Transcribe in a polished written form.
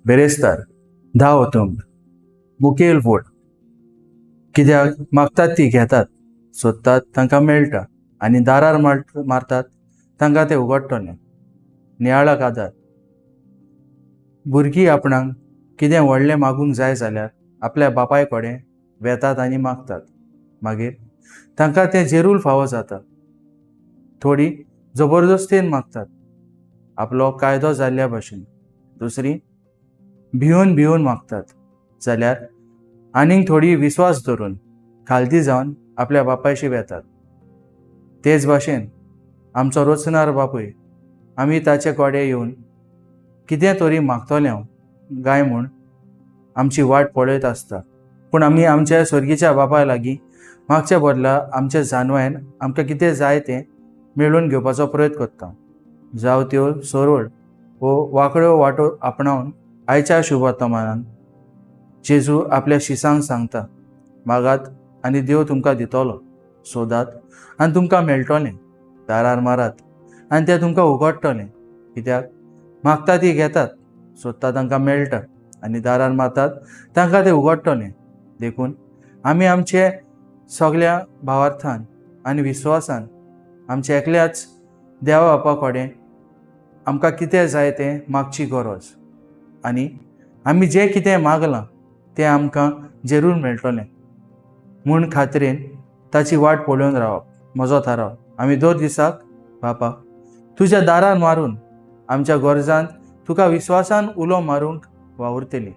बिरेस्तार 10 ऑतोब, मुखेल वोट. कित्याक मागतात ती घेतात, सोदतात तांकां मेळटा आनी दारार मारतात तांकां तें उगडटलें. नियाळाक आदार. भुरगीं आपणाक कितें व्हडलें मागूंक जाय जाल्यार आपल्या बापाय कडेन वेतात आनी मागतात. मागीर तांकां तें जेरूल फावो जाता. थोडीं जबरदस्तेन मागतात, आपलो कायदो जाल्ल्या भशेन. दुसरी भिवन भिवन मागतात, जाल्यार आनीक थोडी विस्वास धरून खालती जावन आपल्या बापायशी वेतात. तेच भाशेन आमचो रचणार बापूय आमी ताचे कडेन येवन कितें तरी मागतले गाय म्हूण आमची वाट पळयत आसता. पूण आमी आमच्या स्वर्गीच्या बापाय लागीं मागच्या बदला आमच्या जानवायन आमकां कितें जाय तें मेळोवन घेवपाचो प्रयत्न करता. जावं त्यो सरळ वो वांकड्यो वाटो आपणावन आयच्या शुभवर्तमानान जेजू आपल्या शिसांक सांगता, मागात आनी देव तुमकां दितलो, सोदात आनी तुमकां मेळटलें, दारार मारात आनी तें तुमकां उगडटलें. कित्याक मागता ती घेतात, सोदता तांकां मेळटा आनी दारार मारतात तांकां तें उगडटलें. देखून आमी आमचे सगल्या भावार्थान आनी विस्वासान आमच्या एकल्याच देवा बापा कडेन आमकां कितें जाय तें मागची गरज आनी आमी जें कितें मागलां तें आमकां जरूर मेळटलें म्हूण खात्रेन ताची वाट पळोवन रावप. म्हजो थाराव, आमी दर दिसाक बापा तुज्या दारान मारून आमच्या गरजांत तुका विस्वासान उलो मारूंक वावुरतली.